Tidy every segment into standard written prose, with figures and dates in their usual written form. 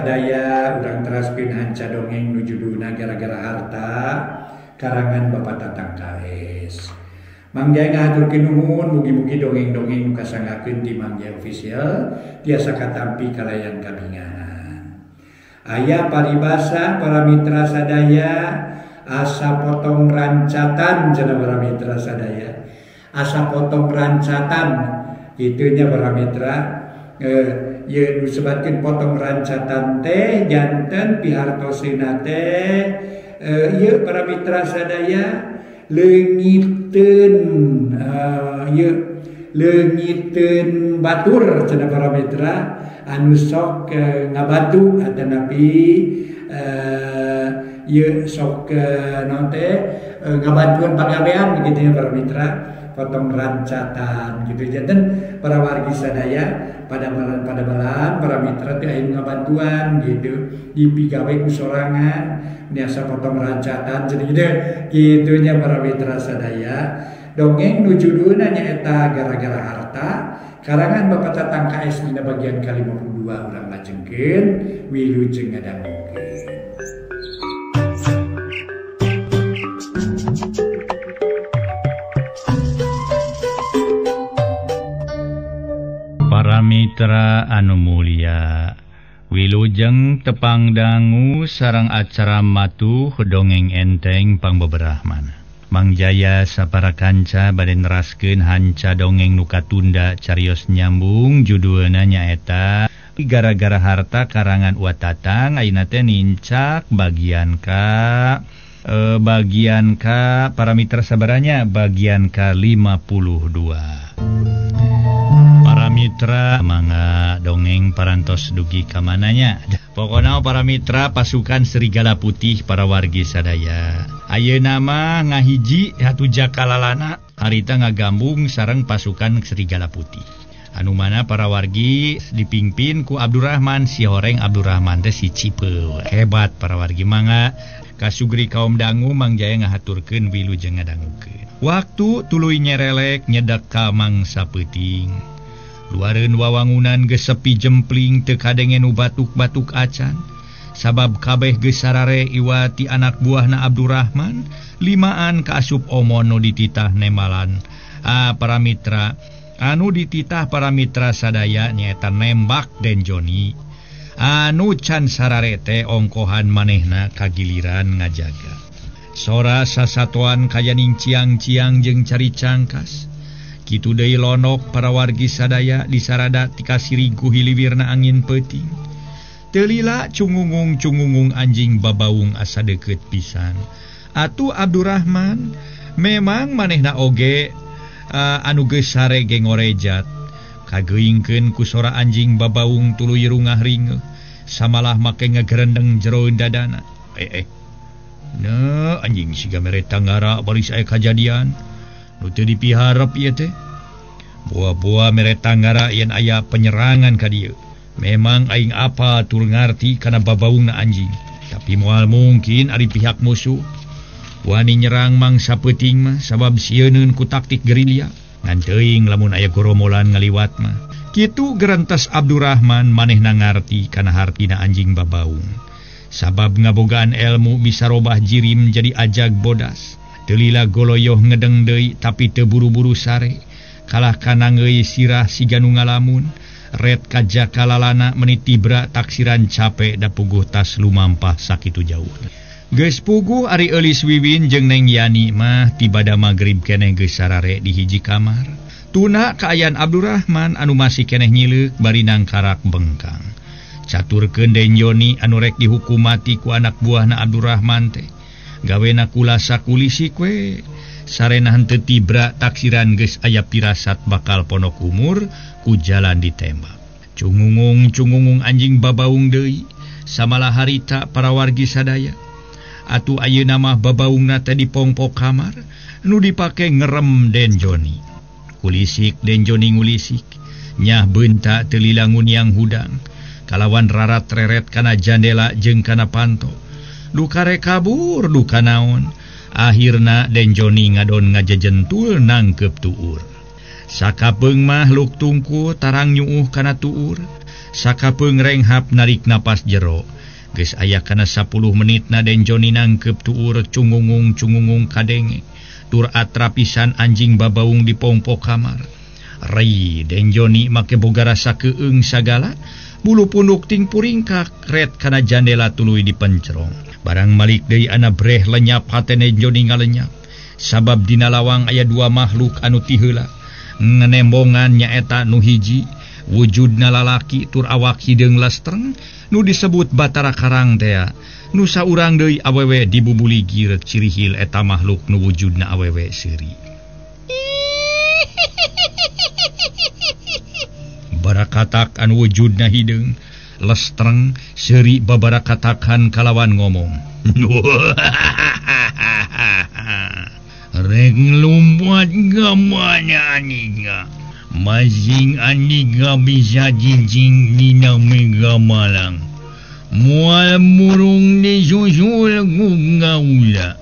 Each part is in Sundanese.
sadaya urang teraskeun hanca dongeng nu judulna Gara-gara Harta karangan Bapak Tatang KS. Mang Jaya ngahaturkeun nuhun, mugi-mugi dongeng-dongeng nu kasanggakeun ti Mang Jaya Official tiasa katampi kalayan kabingahan. Aya paribasa para mitra sadaya asa potong rancatan cenah para mitra sadaya. Asa potong rancatan itunya para mitra. Ieu nu disebatkeun potong rancatan teh janten pihartosina teh ieu para mitra sadaya leungiteun ieu leungiteun batur cenah para mitra anu sok ngabantu atanapi ieu sok naon teh ngabantuan pagawean gitu ya para mitra, potong rancatan gitu janten para wargi sadaya pada balan para mitra teh aya ngabantuan gitu dipigawe ku sorangan niasa potong rancatan jadi gitu gitunya para mitra sadaya. Dongeng nu judulna nyaeta Gara-gara Harta karangan Bapak Tatang KS dina bagian ke-52 urang lajengkeun wilujeng ngadangukeun. Para mitra anu mulia, wilujeng tepang dangu sareng acara matuh dongeng enteng pangbeberahmana. Mang Jaya sapara kanca bade neraskeun hanca dongeng nu katunda carios nyambung judulna nyaeta Gara-gara Harta karangan Wa Tatang. Ayeuna teh nincak bagian ka bagian ka para mitra sabaranya bagian ka 52. Para mitra mangga dongeng parantos dugi ka mananya. Pokona para mitra pasukan Serigala Putih para wargi sadaya. Ayeuna mah ngahiji hatu jakalalana harita ngagambung sareng pasukan Serigala Putih. Anu mana para wargi dipimpin ku Abdurrahman, si horeng Abdurrahman teh si Cipe. Hebat para wargi mangga kasugri kaum dangu Mang Jaya ngahaturkeun wilujeng ngadangukeun. Waktu tuluy nyerelek nyedak ka mangsa peuting. Luareun wawangunan geus sepi jempling teu kadenge nu batuk-batuk acan. Sabab kabeh geus sarare iwati anak buahna Abdurrahman limaan kaasup omon nu dititah nemalan. Para mitra anu dititah para mitra sadaya nyaeta nembak Den Joni. Anu can sarare teh ongkohan manehna kagiliran ngajaga. Sora sasatoan kayaning ciang-ciang jeung cari cangkas. Kitu deui lonok para wargi sadaya disarada tikasiring ku hiliwirna angin peuting. Teu lila cungungung-cungungung anjing babaung asa deukeut pisan. Atuh Abdurrahman memang manehna oge anu geus sare ge ngorejat. Kageuingkeun ku sora anjing babaung tuluy rungah ringeuh. Samalah make ngagerendeng jero dadana. Ne anjing siga mere tanggara baris aya kajadian. Nu teu dipiharep ieu teh. Boa-boa mere tanggara yen aya penyerangan ka dieu. Memang aing apa tur ngarti kana babaungna anjing. Tapi moal mungkin ari pihak musuh wani nyerang mangsa peuting mah sabab sieuneun ku taktik gerilya. Ngan teuing lamun aya goromolan ngaliwat mah. Kitu gerentas Abdurrahman manehna ngarti kana hartina anjing babaung. Sabab ngabogaan elmu bisa robah jirim jadi ajag bodas. Teu lila goloyoh ngedeng deui tapi teu buru-buru sare. Kalah kana ngeui sirah siga nu ngalamun. Red kajakalalana meni tibra taksiran capek da puguh tas lumampah sakitu jauh. Geus puguh ari Eulis Wiwin jeung Neng Yani mah tibada magrib keneh geus sarare di hiji kamar. Tuna kaayaan Abdurrahman anu masih keneh nyileuk bari nangkarak bengkang. Caturkeun Den Joni anu rek dihukum mati ku anak buahna Abdurrahman teh. Gawena kulasa kulisik we. Sarena henteu tibra taksiran geus aya pirasat bakal ponok umur ku jalan ditembak. Cungungung-cungungung anjing babaung deui samalah harita para wargi sadaya. Atuh ayeuna mah babaungna teh dipongpok kamar nu dipake ngerem Den Joni. Kulisik Den Joni ngulisik nyah beunta teu lila nguniang hudang kalawan rarat reret kana jandela jeung kana panto. Duka rek kabur duka naon. Akhirna Den Joni ngadon ngajejentul nangkep tuur. Sakapeung mah luk tungku tarang nyuuh kana tuur. Sakapeung renghap narik napas jero. Geus aya kana 10 menit na Den Joni nangkep tuur cungungung-cungungung kadenge. Tur atrapisan anjing babaung di pongpo kamar. Rei Den Joni make boga rasa keung sagala, bulu punduk ting puringkak ret kana jandela tuluy dipencerong. Barang malik deui ana breh lenyap hatene Joni ngalenyap. Sabab dina lawang aya dua makhluk anu ti heula. Ngenembongan nyaeta nu hiji wujudna lalaki tur awak hideung lestreng nu disebut Batara Karang tea. Nu saurang deui awewe dibubuli gireut cirihil eta makhluk nu wujudna awewe seuri. Barakatak anu wujudna hideung lestreng seuri babarakatakan kalawan ngomong. Rek lumpat ka mana aniga? Masing aniga bisa jinjing dina mega malang. Moal murung disusul ku ngaula.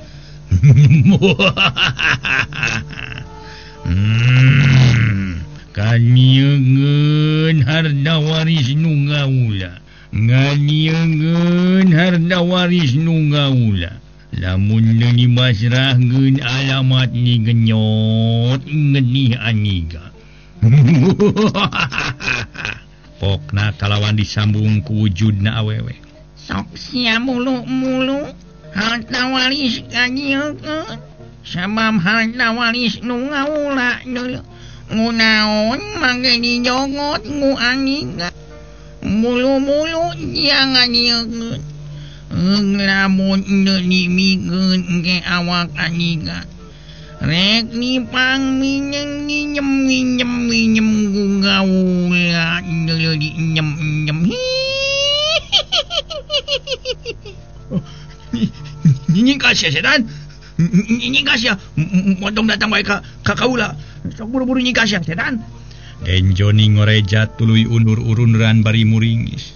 Kanieugeun harta waris nu ngaula. Nganieugeun harta waris nu ngaula. Lamun deui masrahkeun alamat ni genyot ngenih aniga. Pokna kalawan disambung ku wujudna awewe. Sok sia mulu-mulu harta waris kanieukeun. Sabab harta waris nu ngaula deui. Ngunaon mangke dijogot ku aniga. Mulu-mulu dia nganieukeun. Lamun teu dimikeun ke awak aniga. Rek nipang mineng nginjem nginjem nginjem ku gaula deuleu dinyem-nyem. Nyingkas ya setan. Nyingkas ya. Montong datang wae ka kaula. Sok buru-buru nyingkas ya setan. Den Joni ngorejat tuluy undur-urunduran bari muringis.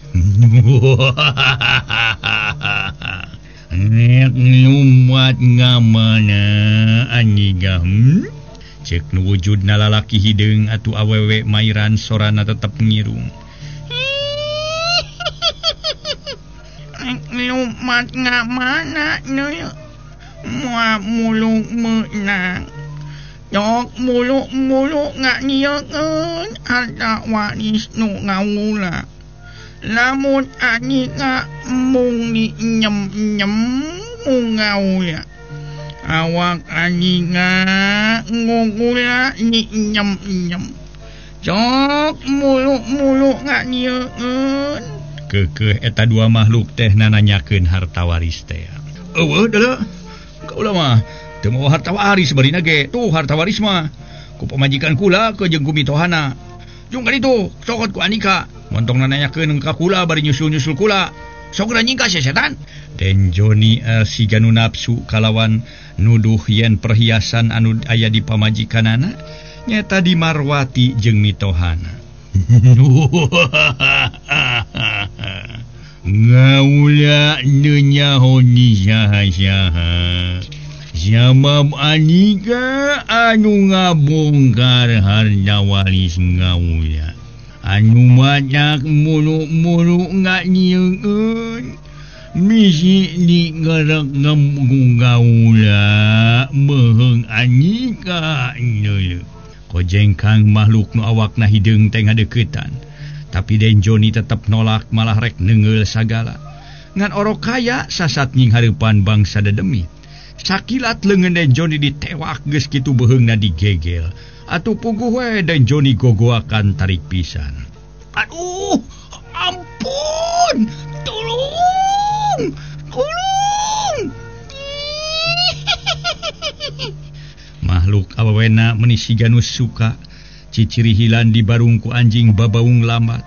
Nek lumpat ngamana aniga. Cek nu wujudna lalaki hideung atuh awewe mairan sorana tetep ngirung. Rek lumpat ngamana deui? Moal muluk meunang. Sok muluk-muluk nganieukeun harta waris nu ngaula. Lamun aniga mung dinyem-nyem ku ngaula. Awak aniga ngugula dinyem-nyem. Sok muluk-muluk nganieukeun. Keukeuh eta dua makhluk teh nananyakeun harta waris teh. Eueuh deuleu. Kaula mah teu mawa harta waris barina ge. Tuh harta waris mah ku pamajikan kula ke jeung ku mitohana. Jung ka ditu sokot ku Anika. Montong nanyakeun ka kula bari nyusul-nyusul kula. Sok nyingkas ya setan. Den Joni siga nu nafsu kalawan nuduh yen perhiasan anu aya di pamajikanana nyata di Marwati jeung mitohana. Ngaula nu nyaho ni saha-saha. Sabab Anika anu ngabongkar harta waris ngaula. Anu matak mulu-mulu nganieukeun. Misi digeregem ku gaula meuheung Anika deuleu. Kojengkang makhluk nu awakna hideung teh ngadeuketan. Tapi Den Joni tetep nolak malah rek neungeul sagala. Ngan orok kaya sasat nying hareupan bangsa dedemit. Sakilat leungeun Den Joni ditewak geus kitu beuheungna digegel. Atuh puguh we Den Joni gogoakan tarik pisan. Aduh, ampun, tolong, tolong. Makhluk awewena meni siga nu suka cicirihilan dibarung ku anjing babaung lambat.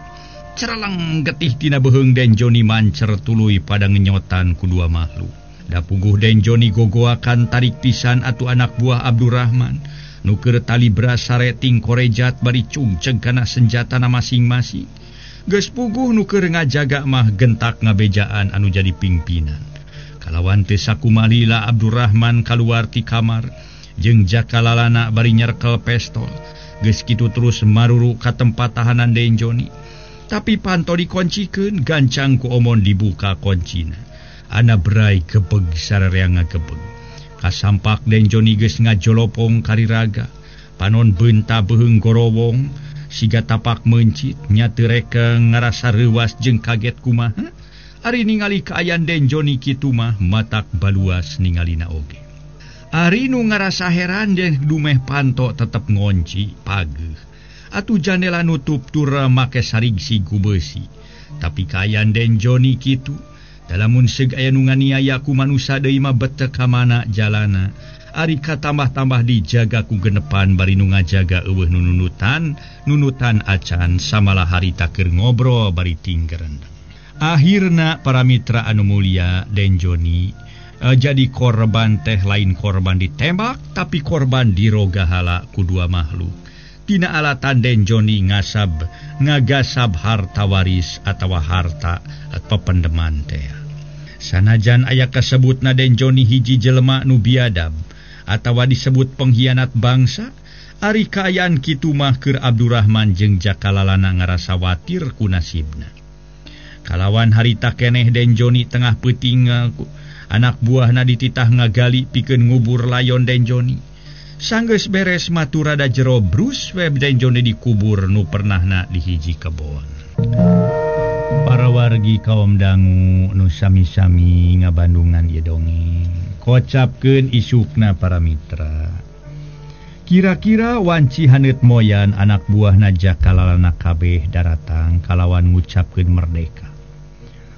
Cereleng getih tina beuheung Den Joni mancer tuluy pada ngenyotan ku dua makhluk. Da puguh Den Joni gogoakan tarik pisan atuh anak buah Abdurrahman. Nu keur tali brasare ting korejat bari cungceng kana senjatana masing-masing. Geus puguh nu keur ngajaga mah gentak ngabejaan anu jadi pimpinan. Kalawan teu sakumalila Abdurrahman kaluar ti kamar jeung jaka lalana bari nyerkel pestol. Geus kitu terus maruru ka tempat tahanan Den Joni. Tapi panto dikoncikeun gancang ku Omon dibuka koncina. Ana berai gebeg sararea ngagebeg. Kasampak Den Joni geus ngajolopong kariraga. Panon beunta beuheung gorowong siga tapak meuncit nya teu reke ngarasa reuwas jeung kaget kumaha. Ari ningali kaayaan Den Joni kitu mah matak baluas ningalina oge. Ari nu ngarasa heran deh dumeh panto tetep ngonci pageuh. Atuh jandela nutup tur make sarigsi ku beusi. Tapi kaayaan Den Joni kitu, dalamun seug aya nu nganiaya ku manusa deui mah bete ka mana jalana. Ari katambah-tambah dijaga ku genepan bari nu ngajaga eueuh nu nunutan, nunutan acan samalah harita keur ngobrol bari tinggerendeng. Akhirna para mitra anu mulia Den Joni jadi korban teh lain korban ditembak tapi korban dirogahala ku dua makhluk. Tina alatan Den Joni ngasab ngagasab harta waris atawa harta pependeman teh. Sanajan aya kasebutna Den Joni hiji jelema nu biadab atawa disebut pengkhianat bangsa, ari kaayaan kitu mah keur Abdurrahman jeung Jakalalana ngarasa watir ku nasibna. Kalawan harita keneh Den Joni tengah peuting anak buahna dititah ngagali pikeun ngubur layon Den Joni. Sanggeus beres matur rada jero brus web Den Joni dikubur nu pernahna di hiji kebon. Para wargi kaum dangu nu sami-sami ngabandungan ieu dongeng. Kocapkeun isukna para mitra. Kira-kira wanci haneut moyan anak buahna Jakalalana kabeh daratang kalawan ngucapkeun merdeka.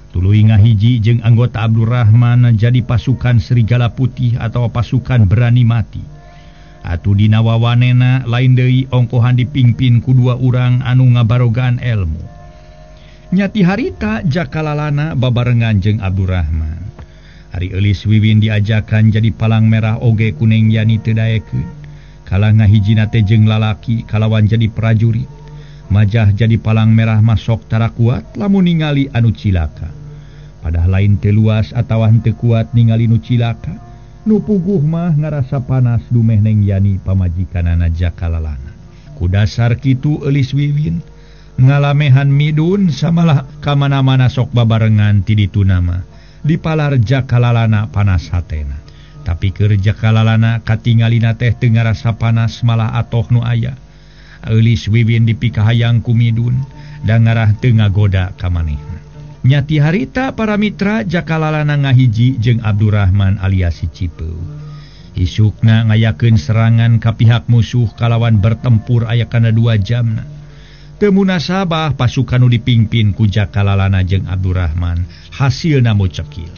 Tuluy ngahiji jeung anggota Abdurrahman jadi pasukan Serigala Putih atau pasukan berani mati. Atuh dina wawanena lain deui ongkohan dipingpin ku dua urang anu ngabarogaan elmu. Nyati harita Jakalalana babarengan jeung Abdurrahman. Ari Eulis Wiwin diajakan jadi palang merah oge kuning Yani teu daekeun. Kalah ngahijina teh jeung lalaki kalawan jadi prajurit. Majah jadi palang merah masok tara kuat lamun ningali anu cilaka. Padah lain teu luas atawa henteu kuat ningali nu cilaka. Nu puguh mah ngarasa panas dumeh Neng Yani pamajikanana Jakalalana. Ku dasar kitu Eulis Wiwin ngalamehan midun samalah kamana-mana sok babarengan ti ditu nama. Dipalar Jakalalana panas hatena. Tapi keur Jakalalana katingalina teh teu ngarasa panas malah atoh nu aya. Eulis Wiwin dipikahayang ku midun da ngarah teu ngagoda ka manehna. Nyati harita para mitra Jakalalana ngahiji jeung Abdurrahman alias si Cipeu. Isukna ngayakeun serangan ka pihak musuh kalawan bertempur aya kana 2 jamna. Teu munasabah pasukan nu dipingpin ku Jakalalana jeung Abdurrahman hasilna mucekil.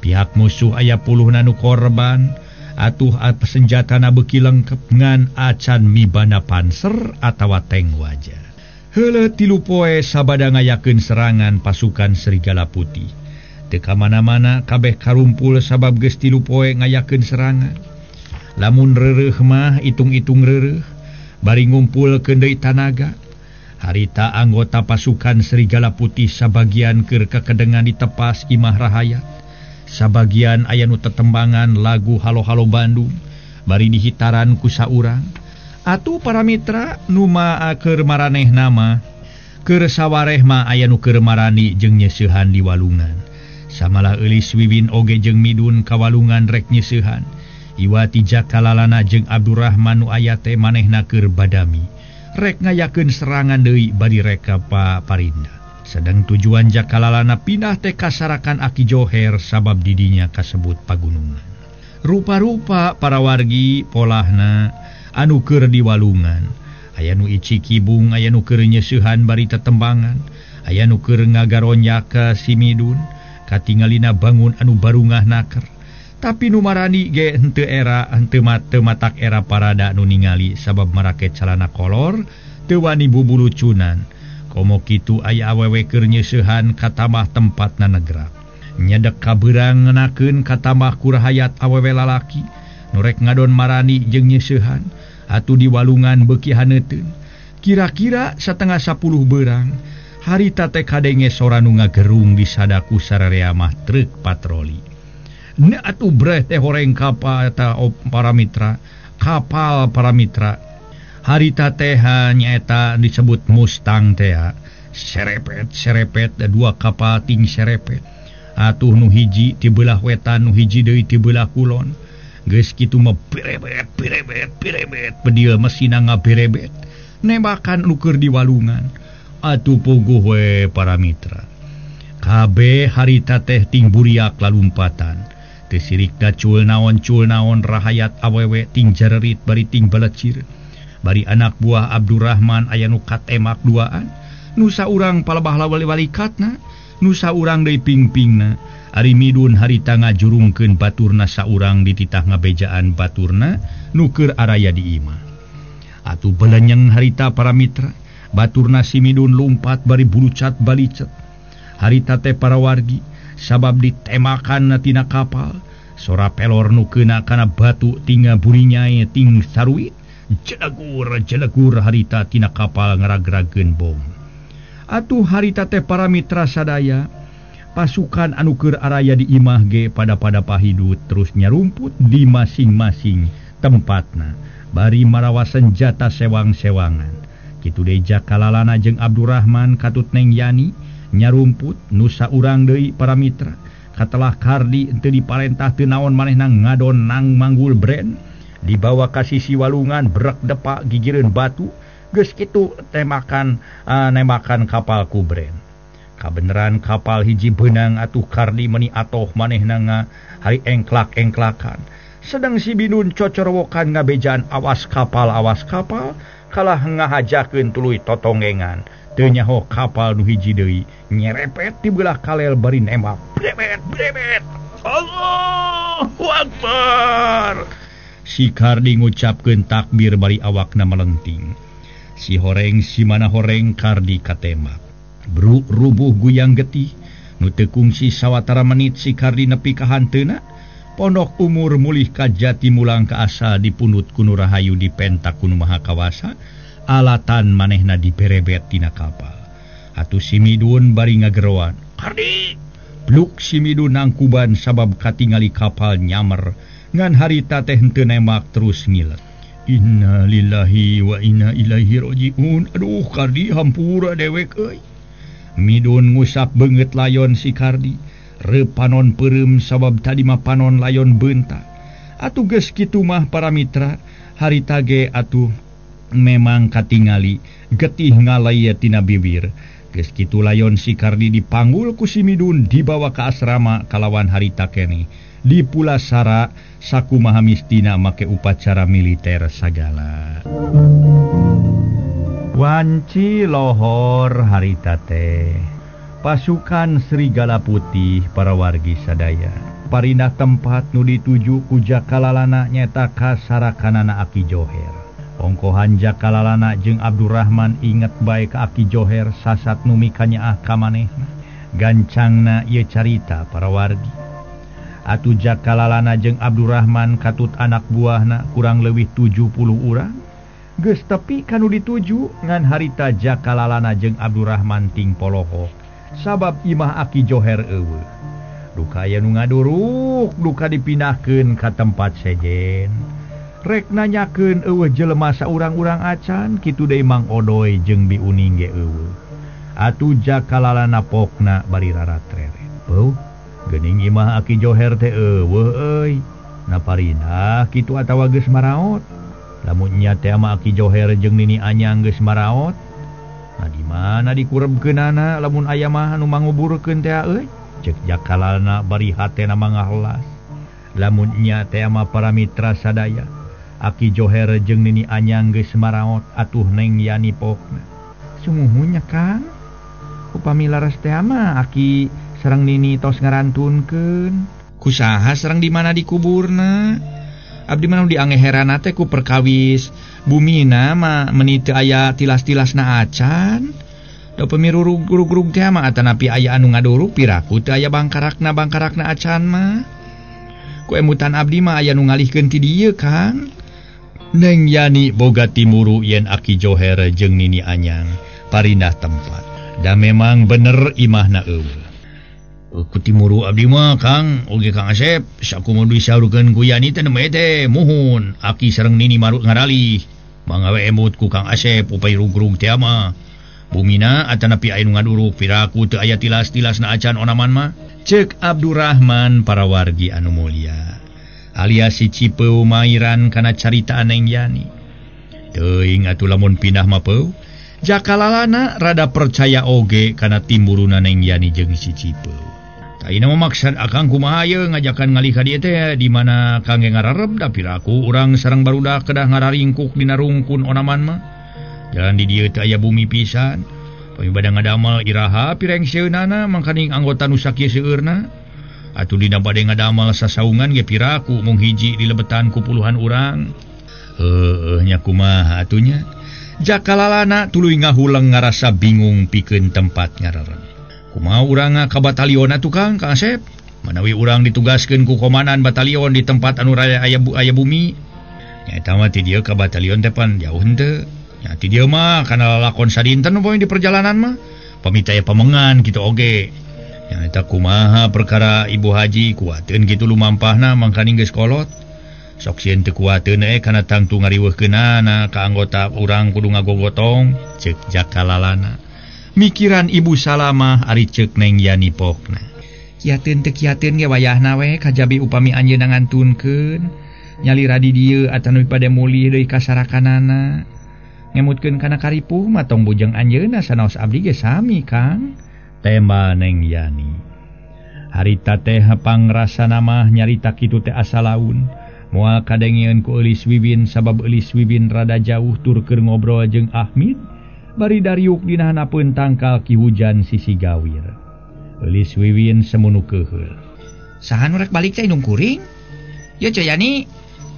Pihak musuh aya puluhna nu korban, atuh senjatana beuki lengkep ngan acan mibana panser atawa tank wajah. Heuleuh 3 poe sabada ngayakeun serangan pasukan Serigala Putih. Teu ka mana-mana kabeh karumpul sabab geus 3 poe ngayakeun serangan. Lamun reureuh mah itung-itung reureuh, bari ngumpulkeun deui tanaga. Harita anggota pasukan Serigala Putih sabagian keur kakedengan ditepas Imah Rahayat. Sabagian aya nu tetembangan lagu Halo-halo Bandung bari dihitaran ku saurang. Atuh para mitra nu keur maraneh nama keur sawareh mah aya nu keur marani jeung nyeseuhan di walungan. Samalah Eulis Wiwin oge jeung midun ka walungan rek nyeseuhan. Iwati Jakalalana jeung Abdurrahman nu aya teh manehna keur badami. Rek ngayakeun serangan deui bari rek ka Parinda. Sedang tujuan Jakalalana pindah teh kasarakan Aki Joher sabab didinya kasebut pagunungan. Rupa-rupa para wargi polahna anu keur di walungan. Aya nu ici kibung, aya nu keur nyeseuhan bari tetembangan, aya nu keur ngagaronyak ka si midun, katingalina bangun anu barungah naker. Tapi nu marani ge henteu era, henteu matak era parada nu ningali sabab marake calana kolor, teu wani bubulucunan. Komo kitu aya awewe keur nyeseuhan katamah tempatna negrak. Nyedek kabeurang ngenakeun katamah kurahayat awewe lalaki, nu rek ngadon marani jeung nyeseuhan, atuh di walungan beuki haneuteun. Kira-kira 9:30 beurang, harita teh kadenge sora nu ngagerung di sadaku sararea mah truk patroli. Ne atuh breh teh horeng kapal eta para mitra, kapal para mitra. Harita teh nyaeta disebut Mustang teh. Serepet serepet da dua kapal ting serepet. Atuh nu hiji ti beulah wetan nu hiji deui ti beulah kulon. Geus kitu mah berebet berebet berebet bedil mesina ngaberebet. Nembakan nu keur di walungan. Atuh puguh we para mitra. Kabeh harita teh ting buriak lalumpatan. Teu sirik da cul naon rahayat awewe ting jarerit bari ting balecir. Bari anak buah Abdurrahman aya nu katemak duaan. Nu saurang palebah walikatna, nu saurang deui pingpingna. Ari Midun harita ngajurungkeun baturna saurang dititah ngabejaan baturna nu keur araya di imah. Atuh belenyeng harita para mitra, baturna si Midun lumpat bari bulucat balicet. Harita teh para wargi sabab ditemakan tina kapal, sora pelor nu keuna kana batu tinga burinyae ting saruit, jelegur-jelegur harita tina kapal ngaragrageun bom. Atuh harita teh para mitra sadaya, pasukan anu keur araya di imah ge pada-pada pahidut terus nyarumput di masing-masing tempatna bari marawa senjata sewang-sewangan. Kitu deui Jakalalana jeung Abdurrahman katut Neng Yani nyarumput nu saurang deui para mitra. Katelah Kardi teu diparentah teu naon manehna ngadon nang manggul brand dibawa ka sisi walungan brek depak gigireun batu geus kitu temakan nembakan kapal ku brand. Kabeneran kapal hiji benang atuh Kardi meni atoh manehna hari engklak-engklakan. Sedang si Binun cocorwokan ngabejaan awas kapal kalah ngahajakeun tuluy totongengan. Teu nyaho kapal nu hiji deui nyerepet di belah kalel bari nembak. Brebet brebet. Allahu Akbar. Si Kardi ngucapkeun takbir bari awakna melenting. Si horeng si mana horeng Kardi katemak. Bru rubuh guyang getih nu teu kungsi sawatara menit si Kardi nepi ka hanteuna. Pondok umur mulih ka jati mulang ka asa dipunut ku nu rahayu dipentak ku nu maha kawasa, alatan manehna diberebet tina kapal. Atuh si Midun bari ngageroan, Kardi! Bluk si Midun nangkuban sabab katingali kapal nyamer ngan harita teh henteu nembak terus ngilet. Innalillahi wa inna ilaihi rajiun. Aduh Kardi hampura dewek euy. Midun ngusap beungeut layon si Kardi. Repanon peureum sabab tadi mah panon layon beunta. Atuh geus kitu mah para mitra, harita ge atuh memang katingali getih ngalaya tina bibir. Geus kitu layon si Kardi dipanggul ku si Midun dibawa ka asrama kalawan harita keneh. Di pulasara sakumaha mistina make upacara militer sagala. Wanci lohor harita teh. Pasukan Serigala Putih para wargi sadaya. Parindah tempat nu dituju ku Jakalalana nyeta ka sarakanana Aki Joher. Ongkohan Jakalalana jeung Abdurrahman inget bae ka Aki Joher sasat nu mikanyaah ka manehna. Gancangna ieu carita para wargi. Atuh Jakalalana jeung Abdurrahman katut anak buahna kurang leuwih 70 urang. Geus tepi ka nu dituju ngan harita Jakalalana jeung Abdurrahman ting polohok. Sabab imah Aki Joher eueuh. Duka aya nu ngaduruk, duka dipindahkeun ka tempat sejen. Rek nanyakeun eueuh jelema saurang-urang acan, kitu deui Mang Odoy jeung Bi Uning ge eueuh. Atuh Jakalalana pokna bari raratreret. Beuh, geuning imah Aki Joher teh eueuh euy. Naparindah kitu atawa geus maraot. Lamun nya teh mah Aki Joher jeung Nini Anyang geus maraot. Nah di mana dikurebkeunana lamun aya mah anu manguburkeun teh euy. Cek Jakalalana bari hatena mangahelas. Lamun nya teh mah para mitra sadaya, Aki Joher jeung Nini Anyang geus maraot atuh Neng Yani pokna. Sumuhunya Kang, upami laras teh mah Aki sareng Nini tos ngarantunkeun. Kusaha sareng di mana dikuburna? Abdi mah nu diangeherana teh ku perkawis bumina mah meuni teu aya tilas-tilasna acan. Da pemirurug-rug teh mah atanapi aya anu ngaduruk piraku teu aya bangkarakna-bangkarakna acan mah. Ku emutan abdi mah aya nu ngalihkeun ti dieu Kang. Neng Yani boga timuru yen Aki Joher jeung Nini Anyang parindah tempat. Da memang bener imahna eueuh. Ku timuru abdi mah Kang, oge Kang Asep, sakumaha disaurkeun ku Yani teh nembe teh muhun Aki sareng Nini marut ngaralih. Mangga we emut ku Kang Asep upay rug-rug teh mah. Bumina atanapi aya nu ngaduruk piraku teu aya tilas-tilasna acan onaman mah. Cek Abdurrahman para wargi anu mulia. Alias si Cipeu mairan kana caritaan Neng Yani. Teuing atuh lamun pindah mah peu. Jakalalana rada percaya oge kana timburuna Neng Yani jeung si Cipeu. Ayeuna mah maksad akang kumaha ye ngajakan ngalih ka dieu teh di mana kangge ngararep da piraku urang sareng barudak kedah ngararingkuk dina rungkun onaman mah. Jalan di dieu teh aya bumi pisan. Pami bada ngadamel iraha pirengseunana mangkaning anggota nu sakieu seueurna. Atuh dina bade ngadamel sasaungan ge piraku mung hiji dilebetan ku puluhan urang. Heueuh nya kumaha atuh nya. Jakalalana tuluy ngahuleng ngarasa bingung pikeun tempat ngararep. Kumaha urang ka batalion atuh Kang, Kang Asep? Manawi urang ditugaskeun ku komandan batalion di tempat anu raya aya bumi. Nya eta mah ti dieu ka batalion teh pan jauh henteu. Nya ti dieu mah kana lalakon sadinten poe di perjalanan mah. Pamit aya pamengan kitu oge. Nya eta kumaha perkara Ibu Haji kuateun kitu lumampahna mangkaning geus kolot. Sok sieun teu kuateun kana tangtu ngariweuhkeunana ka anggota urang kudu ngagogotong ceuk Jakalalana. Mikiran Ibu Salamah ari ceuk Neng Yani pokna. Kiateun teu kiateun ge wayahna we kajabi upami anjeunna ngantunkeun nyalira di dieu atawa pada mulih deui ka sarakanana. Ngemutkeun kana karipuh mah tong bujeng anjeunna sanaos abdi ge sami Kang. Tema Neng Yani. Harita teh pangrasana mah nyarita kitu teh asa laun. Moal kadengeun ku Eulis Wiwin sabab Eulis Wiwin rada jauh tur keur ngobrol jeung Ahmid. Bari dariuk dina hanapeun tangkal ki hujan sisi gawir. Eulis Wiwin semunu keuheul. Saha nu rek balik teh indung kuring? Ye Ceu Yani,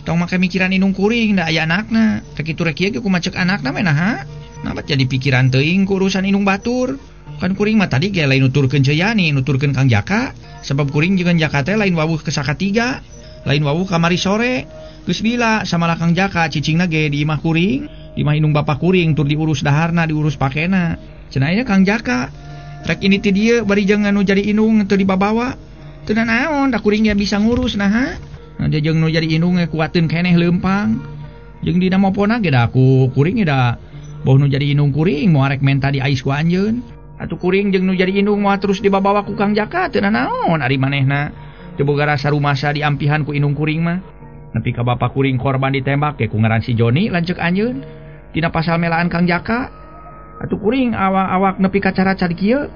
tong make mikiran indung kuring da aya anakna. Rek kitu rek ieu ge kumaha ceuk anakna mah naha? Naha jadi pikiran teuing ku urusan indung batur. Kan kuring mah tadi ge lain nuturkeun Ceu Yani, nuturkeun Kang Jaka. Sebab kuring jeung Jaka teh lain wawuh ke sakatiga, lain wawuh kamari sore. Geus lila samalah Kang Jaka cicingna ge di imah kuring. Di mah indung bapak kuring tur diurus daharna diurus pakena. Cenah aya Kang Jaka rek ini ti dieu bari jeung anu jadi indung teu dibabawa. Teu naon da kuring ge bisa ngurus naha. Nah dia jeung nu jadi indung ge kuateun keneh leumpang. Jeung dina mopona ge da ku kuring ge da boh nu jadi indung kuring moal rek menta di ais ku anjeun. Atuh kuring jeung nu jadi indung moal terus dibabawa ku Kang Jaka teu naon ari manehna. Teu boga rasa rumasa diampihan ku indung kuring mah. Nepi ka bapak kuring korban ditembak ge ku ngaran si Joni lanceuk anjeun. Dina pasal melaan Kang Jaka. Atuh kuring awak-awak nepi ka cara-cara kieu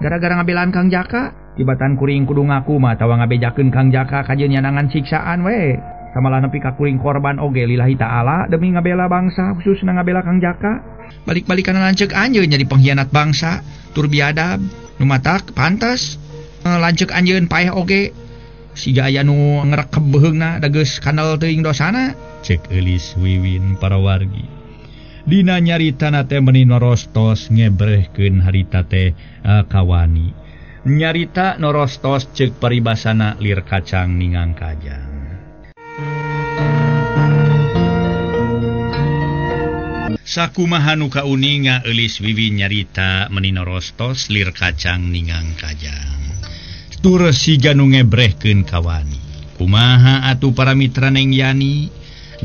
gara-gara ngabelaan Kang Jaka. Tibatan kuring kudu ngaku mah atawa ngabejakeun Kang Jaka kajeun nyanangan siksaan we. Samalah nepi ka kuring korban oge lillahi ta'ala demi ngabela bangsa khususna ngabela Kang Jaka. Balik-balik kana lanceuk anjeun jadi pengkhianat bangsa, tur biadab, nu matak pantas lanceuk anjeun paeh oge. Siga aya nu ngrekeb beuheungna da geus kandel teuing dosana. Cek Eulis Wiwin para wargi. Dina nyaritana teh meuni norostos ngebrehkeun harita teh kawani. Nyarita norostos ceuk paribasana lir kacang ningang kajang. Sakumaha nu kauninga Eulis Wiwin nyarita meuni norostos lir kacang ningang kajang. Tur siga nu ngebrehkeun kawani. Kumaha atuh para mitra Neng Yani?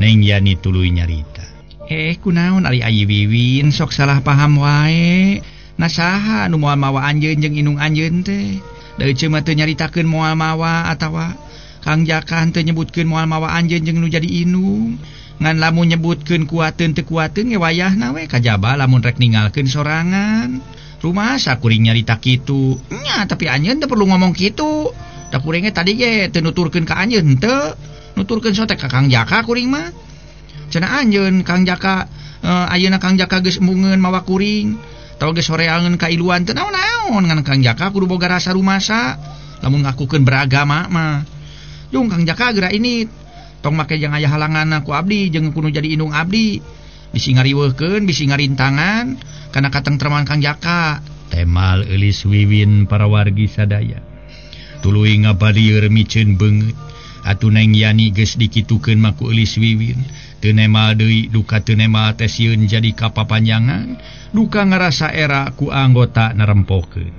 Neng Yani tuluy nyarita. Kunaon ari Ayi Wiwin sok salah paham wae. Nah saha nu moal mawa anjeun jeung indung anjeun teh? Da eceu mah teu nyaritakeun moal mawa atawa Kang Jaka teu nyebutkeun moal mawa anjeun jeung nu jadi indung. Ngan lamun nyebutkeun kuateun teu kuateun ge wayahna we kajaba lamun rek ninggalkeun sorangan. Rumasa kuring nyarita kitu. Nya tapi anjeun teu perlu ngomong kitu. Da kuring ge tadi ge teu nuturkeun ka anjeun teu. Nuturkeun sotek ka Kang Jaka kuring mah. Cenah anjeun Kang Jaka ayeuna Kang Jaka geus embungeun mawa kuring tawa geus soreangeun ka iluan teu naon-naon ngan Kang Jaka kudu boga rasa rumasa lamun ngakukeun beragama mah. Jung Kang Jaka geura ini tong make jeung aya halangan ku abdi jeung kudu jadi indung abdi bisi ngariweuhkeun bisi ngarintangan kana katengtreman Kang Jaka. Temal Eulis Wiwin para wargi sadaya. Tuluy ngabalieur miceun beungeut. Atuh Neng Yani geus dikitukeun mah ku Eulis Wiwin. Teu nemal deui duka teu nemal teh sieun jadi kapapanjangan, duka ngarasa era ku anggota narempokeun.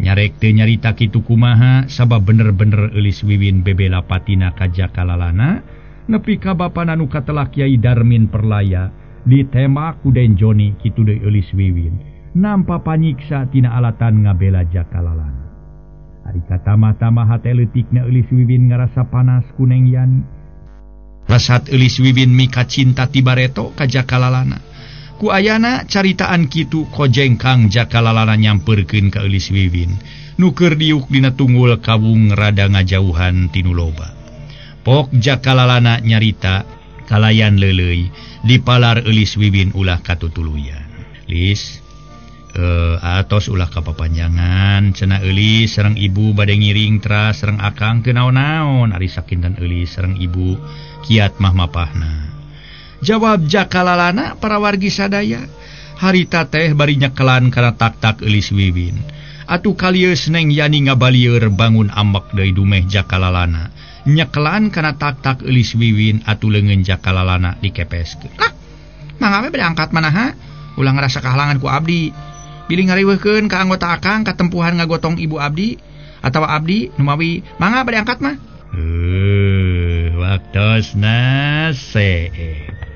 Nyarek teu nyarita kitu kumaha sabab bener-bener Eulis Wiwin bebela patina ka Jakalalana nepi ka bapana nu katelah Kiai Darmin Perlaya ditembak ku Den Joni kitu deui Eulis Wiwin. Nampa panyiksa tina alatan ngabela Jakalalana. Ari katamah-tamah hate leutikna Eulis Wiwin ngarasa panas ku Neng Yani. Rasat Eulis Wiwin mika cinta ti bareto ka Jakalalana. Ku ayana caritaan kitu kojengkang Jakalalana nyamperkeun ka Eulis Wiwin. Nu keur diuk dina tunggul kawung rada ngajauhan tinu loba. Pok Jakalalana nyarita kalayan leuleuy dipalar Eulis Wiwin ulah katutuluyan. Lis, atos ulah kapapanjangan cenah Eulis sareng ibu bade ngiring teras sareng akang teu naon-naon ari sakinten Eulis sareng ibu kiat mah mapahna. Jawab Jakalalana para wargi sadaya harita teh bari nyekelan kana tak-tak Eulis Wiwin. Atuh kalieus Neng Yani ngabalieur bangun ambek deui dumeh Jakalalana. Nyekelan kana tak-tak Eulis Wiwin atuh leungeun Jakalalana dikepeskeun. Lah, mangga we bade angkat manaha? Ulah ngarasa kahalangan ku abdi. Bilih ngariweuhkeun ka anggota akang katempuhan ngagotong ibu abdi atawa abdi numawi mangga bade angkat mah. Waktosna seep.